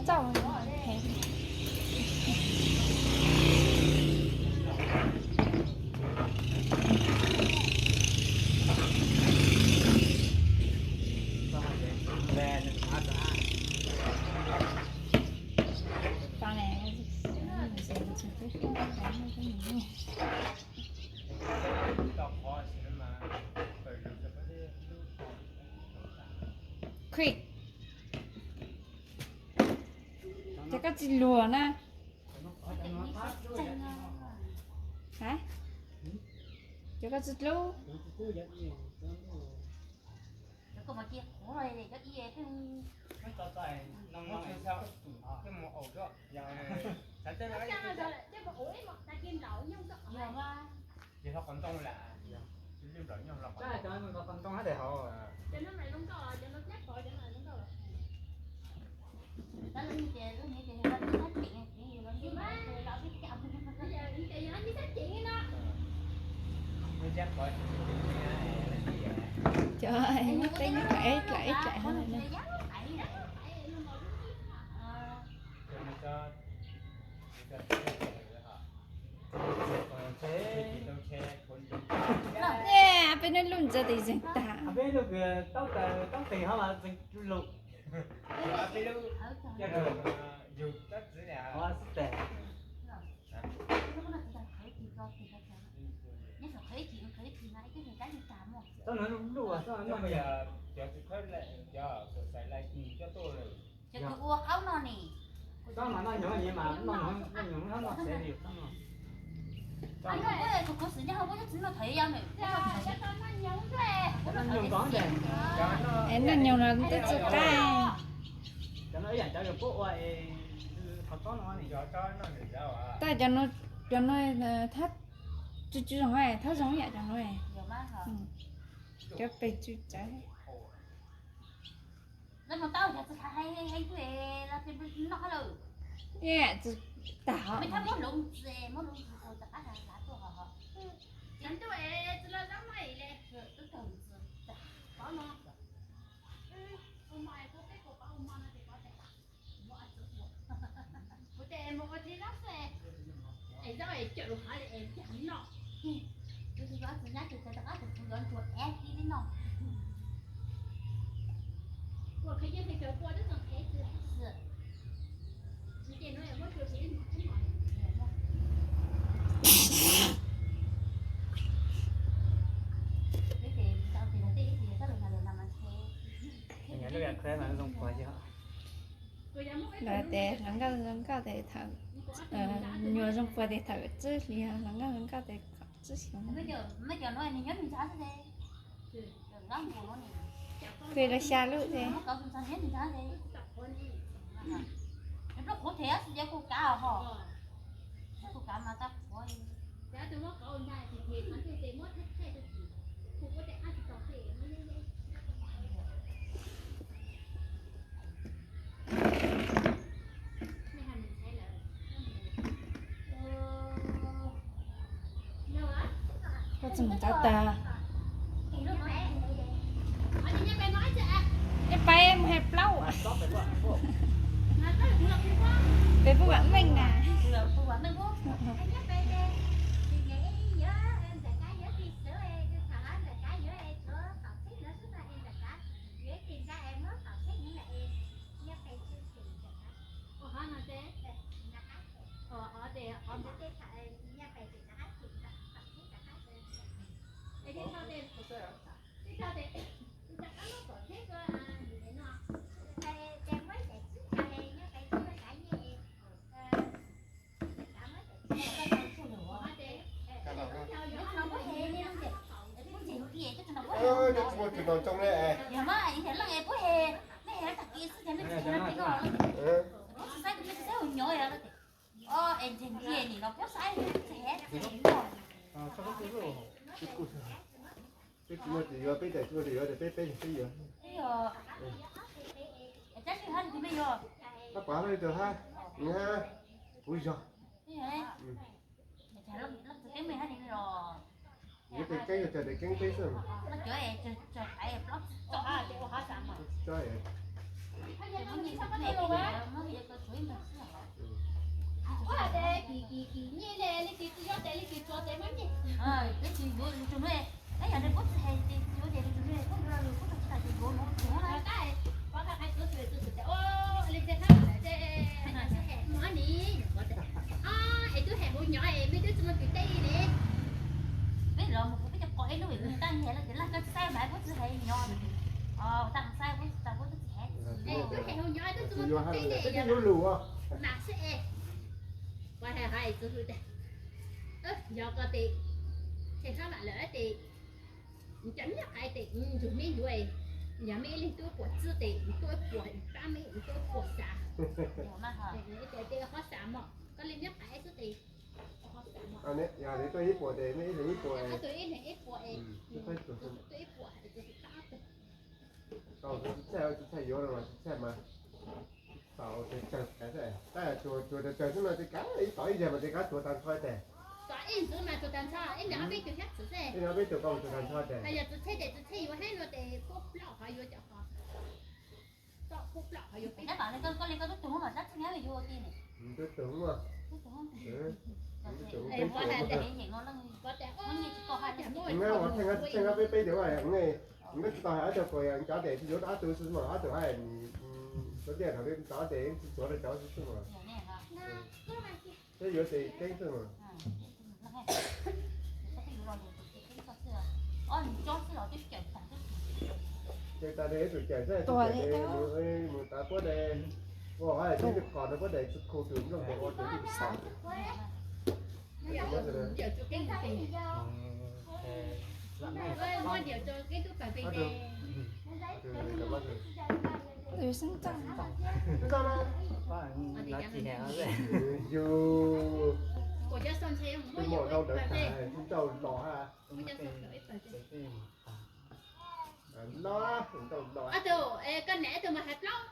Txauj. Quick. Ces koj tsis luag na. Hais, ces koj tsis hlub. Cov nyob teb nyob kom ib dlaim ib dlaim. Peb neb lub ntxa tes zeeg tag. Es noj nyoos no twb tsis qab. Tab cov no, cov no thab tsw tsw zoo, thab zoo yam cov no. Cov pes tsw tsawv. Tsis tag. Lawv tias hluas nkauj zoo nkauj tes thaum, nyuam zoo puag tes thaum tsib hlis, hluas nkauj zoo nkauj tes thaum tsib xyoos. Kuj lawv xya lub tes. Koj tsis mus txav tag. Neb pab mus hais plaub. Peb pub vam meej na. Cov tsis muaj tus no tsoo ne. Peb tsis muaj tus yuav, peb daim tsis muaj tus yuav, peb peb peb yuav. Pab pab hab li tus hab, nws hab, kuv zog. Yuav tes keeb yog cog tes keeb peb xwb. Tsis tso. Nyiaj li, leej twg tsis yuav tes, leej twg tsuav tes muab nyiaj. Leej twg yuav lus tsuas nuav, tab yog nws puab tsis hais ces yuav tes lus tsuas nuav, puab yuav lus puab tsis hais ces yuav nuav tsuas nuav. Tab, pov qab qai tuav txhua txhua tes, o, li tes hab lawm tes, mus hab ni, o, es tub hais hauv nyov es mej tub tsis muaj tus teb li. Peb los mus kuv peb cov qos ib lub es tag nyiag lawm ces laj koj tsis saib mas puab tsis hais nyov, tag saib puab tsis tau puab tub tsis hais. Es tub hais hauv nyov tub tsis muaj tus teb li, yuav lus mas xwb es. Pov hais hais txug hwm tes, yog koj tes, tes hab vam lawm tes, cov nyab qais tes ntsug meb yuav, yog mej ib leeg tub puas txwb tes tuaj ib puas, pab mej tuaj ib puas xav. Tes qhov xav mog, koj li nyab qais xwb tes, qhov xav mog. Yog tuaj ib puas tes mej ib leeg ib puas, ib leeg ib puas es, tuaj ib puas es tsis txhaj, tsis txhaj yuav no mas tsis txhaj mas. Tau tes tsawg, tab tsuas tes tsawg xwb no ces kav ib tod ib yam mas ces kav tsuav tag nrho tes. Ib ntxwv mas tsuas tag nrho, ib ntawm ob peb tug hiab txwv xwb. Ib ntawm ob peb tug koj tsuas tag nrho tes. Yog tsis tseg tes tsis tseg yuav hab no tes kuj plaub qhov yuav cov qhov. Koj kuj plaub qhov yuav peb. Koj li koj tub tug los sab txheej yuav ti ne. Tub tug mas. Tub tug. Ua theej ob peb peb tus, neb tsis tau hais ob tug kuas yog cov tes tsis yuav ob tug xwb mas ob tug hais, tau tiaj thaum tau tes tsis tsuav rau cov xwb mas. Peb yuav tes ceeb xwb mas. Ces tas li ib tug cawm xwb, tus cawm mus tas puab de, ua hais tib tug qos rau puab de tsis khu tus nplooj tes ua tus tib tug qos. Yus, tus muam rau ntawd tas tsis tau los ha. Ob tug, koj niam ib tug mas hais plaub,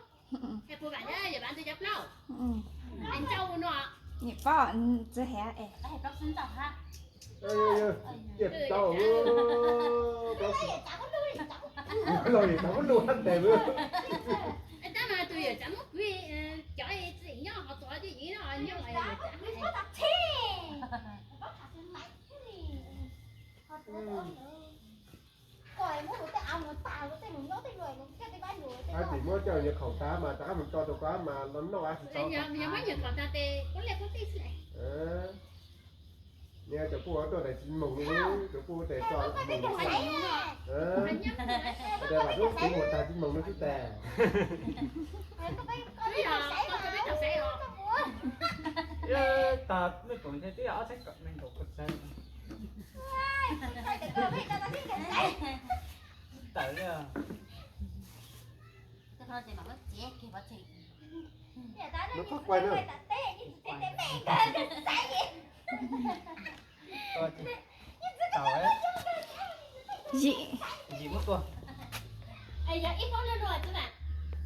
hais puas vam, yog vam ntawd cov plaub, hais ntau no. Niam paub tsis hais es. Tiaj tau, plaub, los yog cov muab lug hab tes. Tab mas tus yawm tsav muab kuv, cov txiv nyob hov tod twb yim no nyob. Hab tim muab coj nyuag khaum tas mas rov qab mus tso rau koj mas los noj tsis tau. Nyias cov puj tuaj daim tsis moog li, cov puj tes tso moog. Tes vam lub kuv mus tag tsis moog li xwb tes. Tag mej pum nthe twb yog ob txhiab kaum nees nkaum kuv txawv. Tawm li. Lub qhov quaj na. Yim. Yim muab tua. Yog ib pob luaj luaj xwb mas.